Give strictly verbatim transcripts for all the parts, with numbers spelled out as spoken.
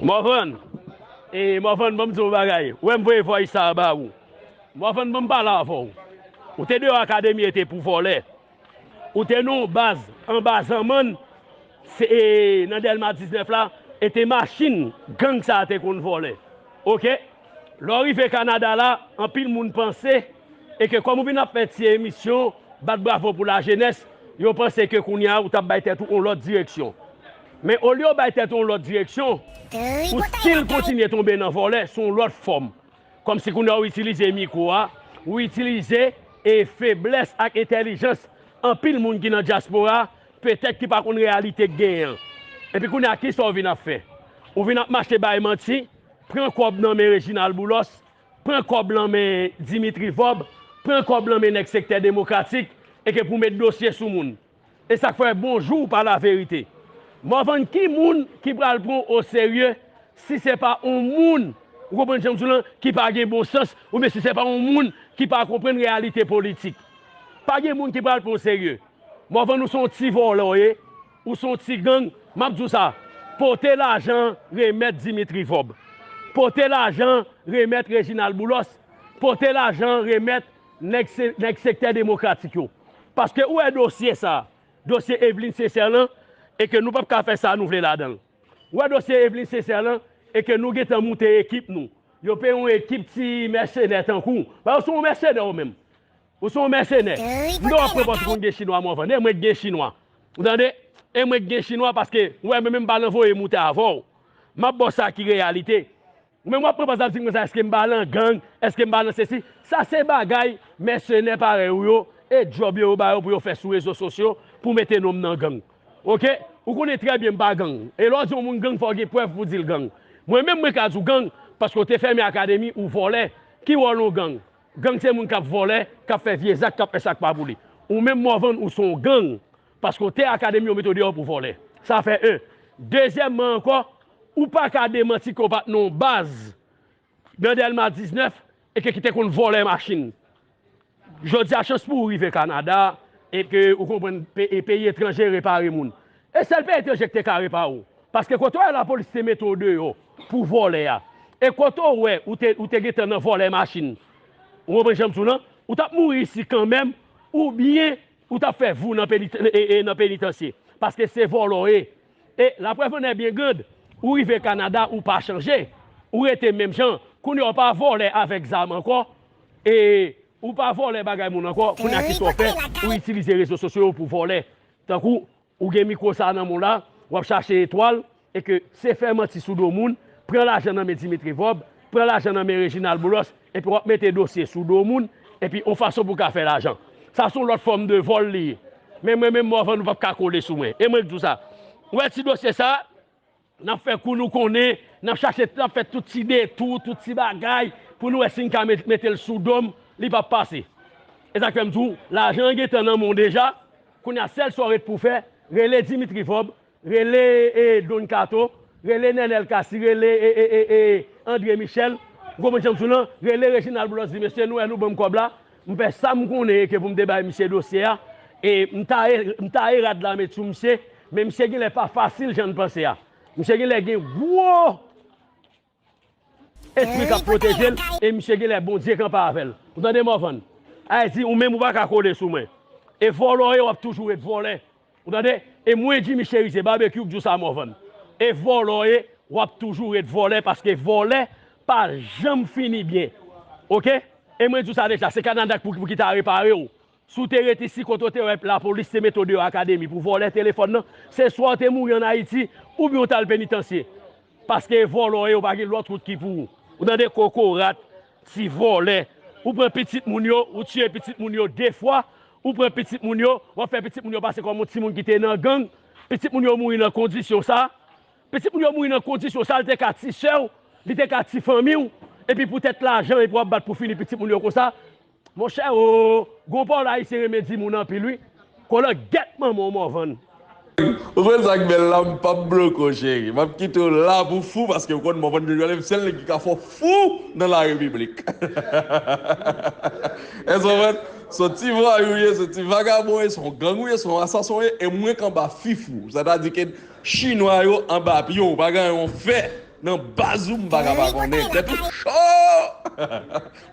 Morvan, e Morvan, ban m di w yon bagay. Ou wè m voye voice sa a ba ou. Morvan, ban m pale avè w. Ou te deyò akademi e te pou vòlè. Ou te nan yon baz anba Zanmann, se, e, nan Dèlma diznèf la, e te machin gang sa a te konn vòlè. Oke? Lè w rive Kanada la, anpil moun panse, e ke kòm ou vin ap fè ti emisyon, bat bravo pou lajenès, yo panse ke kounye a ou t ap bay tèt ou yon lòt direksyon. Men olye w bay tèt ou yon lòt direksyon, ou still kontinye tonbe nan vòlè sou yon lòt fòm. Kòmsi kounye a w itilize mikwo a, ou itilize e feblès ak entèlijans anpil moun ki nan dyaspora, petèt ki pa konn reyalite k genyen an. Epi kounye a, kisa w vin ap fè? Ou vin ap mache bay manti, pran kòb nan men Reginald Boulos, pran kòb nan men Dimitri Vorbe, pran kòb nan men nèg Sektè Demokratik, e ke pou met dosye sou moun. E sa k fè bonjou pa laverite. Morvan, ki moun ki pral pran w oserye si se pa yon moun, ou konprann jan m di w lan, ki pa gen bon sans, oubyen si se pa yon moun ki pa konprann reyalite politik? Pa gen moun ki pral pran w serye. Morvan, ou se yon ti vòlè w ye, ou se yon ti gang. M ap di w sa, pote lajan remèt Dimitri Vorbe. Pote lajan remèt Reginald Boulos. Pote lajan remèt nèg se-, nèg Sektè Demokratik yo. Paske ou wè dosye sa, dosye Eveline Sincère lan, e ke nou p ap ka fè sa nou vle ladan l. Ou wè dosye Eveline Sincère lan, e ke nou gentan moute ekip nou. Yo peye yon ekip ti mèsenè tankou w. Ba, ou se yon mèsenè ou menm. Ou se yon mèsenè. M wè w ap pran pòz ou konn gen chinwa, Morvan. E mwen k gen chinwa. Ou tande? E mwen k gen chinwa paske ou wè mwen menm m pa nan voye moute avè w. M ap ba w sa ki reyalite. Ou menm w ap pran pòz ap di m konsa, èske m pa nan gang? Èske m pa nan sesi? Sa se bagay mèsenè parèy ou yo, e djòb yo, yo ba yo pou yo fè sou rezo sosyo, pou mete non m nan gang. Oke? Ou konnen trè byen m pa gang. E lè w di yon moun gang, fò w gen prèv pou w di l gang. Mwen menm, mwen ka di w gang, paske w te fèmen akademi, ou vòlè. Ki wòl yon gang? Gang se moun k ap vòlè, k ap fè vye zak, k ap fè sa k pa pou li. Ou menm, Morvan, ou se yon gang, paske w te akademi, yo mete w deyò pou vòlè. Sa fè en. Dezyèmman ankò, ou pa ka demanti ke w pa t nan yon baz nan Dèlma diznèf e ke ki te konn vòlè machin. Jodi a, chans pou ou rive Kanada e ke ou konprann pe-, e peyi etranje repare moun. E sèl peyi etranje ki te ka repare w. Paske kote w wè lapolis te mete w deyò pou vòlè a. E kote w wè ou te, ou te gentan nan vòlè machin. Ou konprann jan m di w lan? Ou t ap mouri isi kanmenm, oubyen ou t ap fè vou nan penit-, e, e, nan penitansye. Paske se vòlè w ye. E laprèv annè byen grand, ou rive Kanada, ou pa chanje. Ou rete menm jan. Kounye a w pa vòlè avèk zam ankò. E ou pa vòlè bagay moun ankò. Kounye a kisa w fè? Ou itilize rezo sosyo yo pou vòlè. Tankou ou gen mikwo sa a nan men w la, w ap chache etwal, e ke se fè manti sou do moun, pran lajan nan men Dimitri Vorbe, pran lajan nan men Reginald Boulos, epi w ap mete dosye sou do moun, epi yon fason pou w ka fè lajan. Sa se yon lòt fòm de vòl li ye. Men mwen menm, Morvan, ou p ap ka kole sou mwen. E mwen k di w sa. Ou wè ti dosye sa a, n ap fè kou nou konnen, n ap chache, n ap fè tout ti detou, tout ti bagay, pou nou wè si n ka met-, mete l sou do m, li p ap pase. E sa k fè m di w, lajan an gentan nan men w deja, kounye a sèl sa w ret pou w fè, rele Dimitri Vorbe, rele, e, Don Kato, rele Nènèl Cassy, rele, e, e, e, e, André Michel, ou konprann jan m di w lan, rele Reginald Boulos, di, mesye, nou wè nou ban m kòb la, m fè sa m konnen e ke pou m te bay misye dosye a, e m taye, m taye rad la met sou misye, men misye genlè pa fasil jan n panse a. Misye genlè gen gwo espri k ap pwoteje l, e misye genlè Bondye kanpe avè l. Ou tande, Morvan? Ayiti, ou menm ou pa ka kole sou mwen. E vòlè w ye, w ap toujou ret vòlè. Ou tande? E mwen, Jimmy Chérizier, Barbecue, k di w sa, Morvan. E vòlè w ye, w ap toujou ret vòlè, paske vòlè pa janm fini byen. Oke? E mwen di w sa deja, se Kanada k pou, pou ki ta repare w. Si w te ret isi kote w te wè lapolis te mete w deyò akademi pou vòlè telefòn nan, se swa w te mouri ann Ayiti, oubyen w t al penitansye. Paske vòlè w ye, w pa gen lòt wout ki pou ou. Ou tande, kokorat, ti vòlè. Ou pran pitit moun yo, ou tiye pitit moun yo de fwa. Ou pran pitit moun yo, w ap fè pitit moun yo pase kòm yon timoun ki te nan gang. Pitit moun yo mouri nan kondisyon sa. Pitit moun yo mouri nan kondisyon sa, li te ka ti sè w, li te ka ti fanmi w. Epi poutèt lajan, epi w ap bat pou fini pitit moun yo konsa. Monchè, o, gon pawòl ayisyen renmen di moun anpil, wi. Kolan gèt manman w, Morvan. Ou konn sa k bèl la, m p ap bloke w, cheri. M ap kite w la pou fou, paske w konn Morvan Jojo, se sèl nèg ki ka fè w fou nan la repiblik. Èske w konprann? Se yon ti vwayou w ye, se yon ti vagabon w ye, se yon gang ou ye, se yon asasen w ye, e mwen k anba fif ou. Sètadi ke chinwa yo anba pye w, pa gen anyen w fè nan baz ou, m pa ka pa konnen. Tèt ou cho!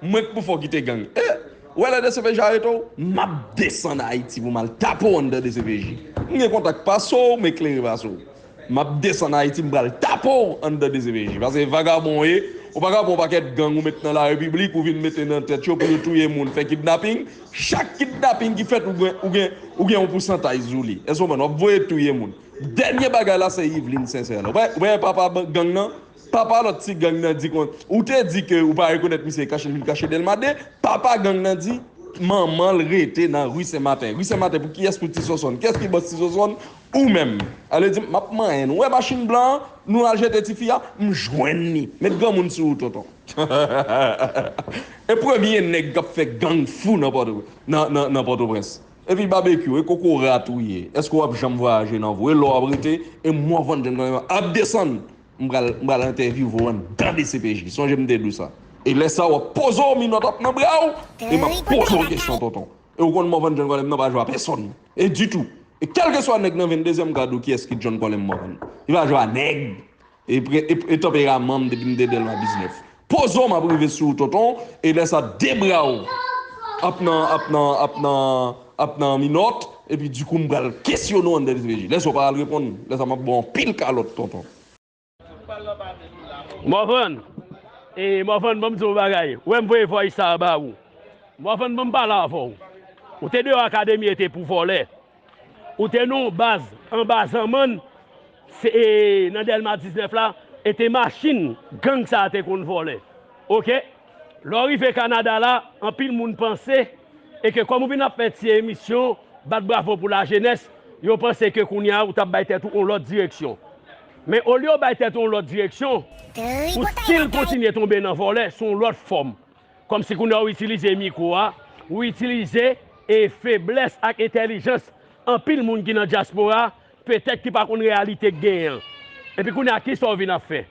Mwen k pou fè w kite gang. E, ou wè lè D C P J arete w, m ap desann Ayiti pou m al tape w anndan D C P J. M gen kontak pase w, m eklere pase w. M ap desann Ayiti, m pral tape w anndan D C P J. Paske vagabon w ye, ou pa ka pran yon pakèt gang ou met nan larepiblik, ou vin mete nan tèt yo pou yo touye moun, fè kidnaping. Chak kidnaping ki fèt, ou gen, ou gen, ou gen yon pousantaj sou li. Èske w konprann? W ap voye touye moun. Dènye bagay la, se Yveline Sincère la. Ou wè, ou wè papa ban-, gang nan? Papa lòt ti gang nan di kon, ou te di ke ou pa rekonèt misye, kache l vin kache Dèlma de. Papa gang nan di, manman l rete nan ri Sen Maten. Ri Sen Maten, pou kiyès? Pou Ti Sonsonn. Kiyès ki bòs Ti Sonsonn? Ou menm. Ale di, m ap manyen nou. Ou wè machin blan an? Nou al jete tifi a, m jwenn li. Met granmoun sou ou, tonton. E premye nèg k ap fè gang fou nan Pòto, nan, nan, nan Pòtoprens. Epi babekyou, e kokorat ou ye. Èske w ap janm vwayaje nan vi w? E lè w ap rete, e Morvan John Kòlèman ap desann. M pral, m pral entèvyouve w anndan D C P J. Sonje m te di w sa. E lè sa a, w ap poze w, minòt ap nan bra w, e m ap poze w kesyon, tonton. E ou konn Morvan John Kòlèman nan pa jwe a pèsonn. E ditou. E kèlkeswa nèg nan venndezyèm kad ou kiyès ki John Kòlèman Morvan. Li pa jwe a nèg. E, pre- e, e tanperaman m depi m te Dèlma diznèf. Poze w, m ap rive sou ou, tonton. E lè sa, de bra w ap nan, ap nan, ap nan, ap nan minòt. Epi dikou, m pral kesyone w anndan D C P J. Lè sa, w pa al reponn. Lè sa, m ap ba w anpil kalòt, tonton. Morvan, e Morvan, ban m di w yon bagay. Ou wè m voye voice sa a ba ou. Morvan, ban m pale avè w. Ou te deyò akademi e te pou vòlè. Ou te nan yon baz anba Zanmann, se, e, nan Dèlma diznèf la, e te machin gang sa a te konn vòlè. Oke? Lè w rive Kanada la, anpil moun panse, e ke kòm ou vin ap fè ti emisyon, bat bravo pou lajenès, yo panse ke kounye a ou t ap bay tèt ou yon lòt direksyon. Men olye w bay tèt ou yon lòt direksyon, ou still kontinye tonbe nan vòlè sou yon lòt fòm. Kòmsi kounye a ou itilize mikwo a, ou itilize e feblès ak entèlijans anpil moun ki nan dyaspora, petèt ki pa konn reyalite k genyen an. Epi kounye a, kisa w vin ap fè?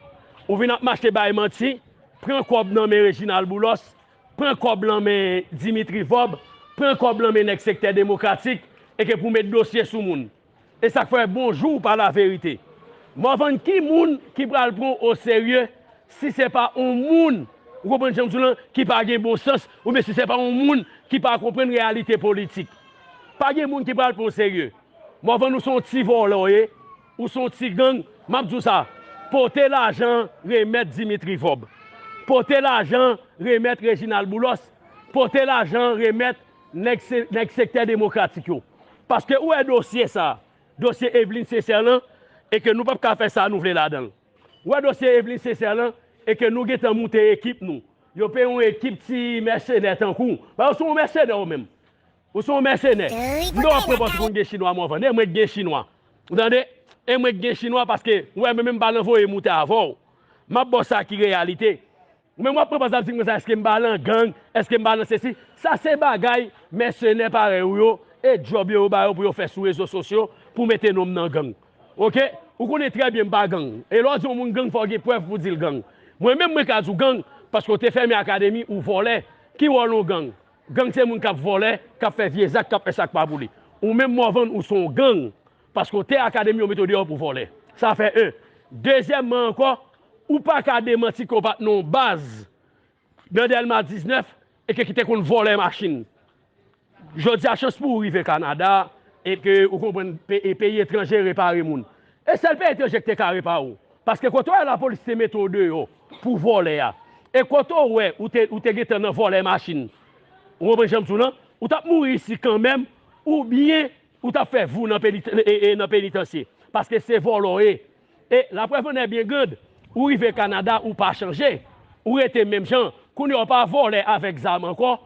Ou vin ap mache bay manti, pran kòb nan men Reginald Boulos, pran kòb nan men Dimitri Vorbe, pran kòb nan men nèg Sektè Demokratik, e ke pou met dosye sou moun. E sa k fè bonjou pa laverite. Morvan, ki moun ki pral pran w oserye si se pa yon moun, ou konprann jan m di w lan, ki pa gen bon sans, oubyen si se pa yon moun ki pa konprann reyalite politik? Pa gen moun ki pral pran w serye. Morvan, ou se yon ti vòlè w ye, ou se yon ti gang. M ap di w sa, pote lajan remèt Dimitri Vorbe. Pote lajan remèt Reginald Boulos. Pote lajan remèt nèg se- nèg Sektè Demokratik yo. Paske ou wè dosye sa, dosye Eveline Sincère lan, e ke nou p ap ka fè sa nou vle ladan l. Ou wè dosye Eveline Sincère lan, e ke nou gentan moute ekip nou. Yo peye yon ekip ti mèsenè tankou w. Ba, ou se yon mèsenè ou menm. Ou se yon mèsenè. M ta w ap pran pòz ou konn gen chinwa, Morvan. E mwen k gen chinwa. Ou tande? E mwen k gen chinwa paske, ou wè, mwen menm m pa nan voye moute avè w. M ap ba w sa ki reyalite. Ou menm w ap pran pòz ap di m konsa, èske m pa nan gang, èske m pa nan sesi? Sa se bagay mèsenè parèy ou yo, e djòb yo, yo ba yo pou yo fè sou rezo sosyo, pou mete non m nan gang. Oke? Ou konnen trè byen m pa gang. E lè w di yon moun gang, fò w gen prèv pou w di l gang. Mwen menm, mwen ka di w gang, paske w te fèmen akademi, ou vòlè. Ki wòl yon gang? Gang se moun k ap vòlè, k ap fè vye zak, k ap fè sa k pa pou li. Ou menm, Morvan, ou se yon gang. Paske w te akademi, yo mete w deyò pou vòlè. Sa fè en. Dezyèmman ankò, ou pa ka demanti ke w pa t nan yon baz nan Dèlma diznèf e ke ki te konn vòlè machin. Jodi a, chans pou ou rive Kanada e ke ou konprann pe- e peyi etranje repare moun. E sèl peyi etranje ki te ka repare w. Paske kote w wè lapolis te mete w deyò pou vòlè a. E kote w wè ou te, ou te gentan nan vòlè machin. Ou konprann jan m di w lan? Ou t ap mouri isi kanmenm, oubyen ou t ap fè vou nan penit- e- e- nan penitansye. Paske se vòlè w ye. E laprèv annè byen grand, ou rive Kanada, ou pa chanje. Ou rete menm jan. Kounye a, ou pa vòlè avèk zam ankò.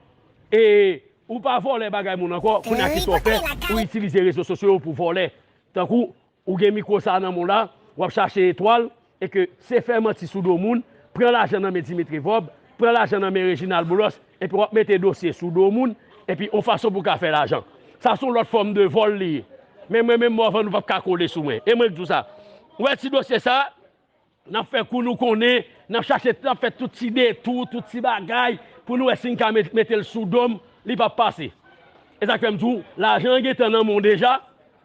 E ou pa vòlè bagay moun ankò. Kounye a, kisa w fè? Ou itilize rezo sosyo yo pou vòlè. Tankou, ou gen mikwo sa a nan men w la, w ap chache etwal, e ke se fè manti sou do moun, pran lajan nan men Dimitri Vorbe, pran lajan nan men Reginald Boulos, epi w ap mete dosye sou do moun, epi yon fason pou w ka fè lajan. Sa se yon lòt fòm de vòl li ye. Men mwen menm, Morvan, ou p ap ka kole sou mwen. E mwen k di w sa. Ou wè ti dosye sa a, n ap fè kou nou konnen, n ap chache, n ap fè tout ti detou, tout ti bagay, pou nou wè si n ka met- mete l sou do m, li p ap pase. E sa k fè m di w, lajan an gentan nan men w deja.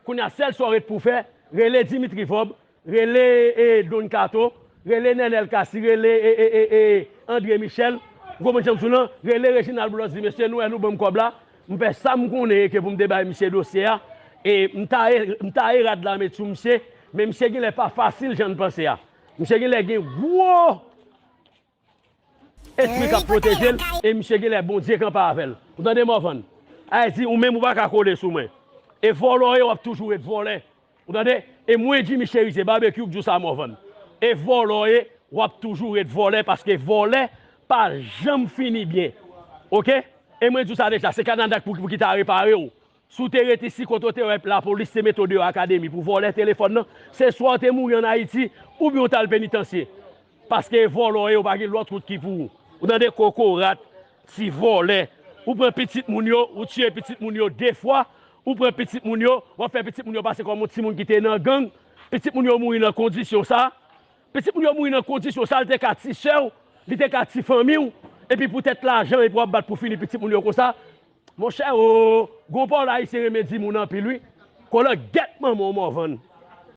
Kounye a, sèl sa w ret pou w fè, rele Dimitri Vorbe, rele e, Don Kato, rele Nènèl Cassy, rele e, e, e, e, André Michel, ou konprann jan m di w lan, rele Reginald Boulos, di, "Mesye, nou wè nou ban m kòb la, m fè sa m konnen ke pou m te bay misye dosye a, e m taye, m taye rad la met sou misye, men misye genlè pa fasil jan n panse a. Misye genlè gen gwo espri k ap pwoteje l, e misye genlè Bondye kanpe avè l." Ou tande, Morvan? Ayiti, ou menm ou pa ka kole sou mwen. E vòlò w ye, w ap toujou ret vòlè. Ou tande? E mwen, Jimmy Chérizier, Barbecue, k di w sa, Morvan. E vòlò w ye, w ap toujou ret vòlè, paske vòlè pa janm fini byen. Oke? E mwen di w sa deja, se Kanada k pou, pou ki ta repare w. Si w te ret isi kote w te wè lapolis te mete w deyò akademi pou vòlè telefòn nan, se swa w te mouri ann Ayiti oubyen w t al penitansye. Paske e vòlò w ye, w pa gen lòt wout ki pou ou. Ou tande, kokorat, ti vòlè. Ou pran pitit moun yo, ou tiye pitit moun yo de fwa, ou pran pitit moun yo, w ap fè pitit moun yo pase kòm yon timoun ki te nan gang. Pitit moun yo mouri nan kondisyon sa. Pitit moun yo mouri nan kondisyon sa, li te ka ti sè w, li te ka ti fanmi w, epi poutèt lajan, epi w ap bat pou fini pitit moun yo konsa. Monchè, o, gon pawòl ayisyen renmen di moun anpil, wi. Kòlè gèt manman w, Morvan.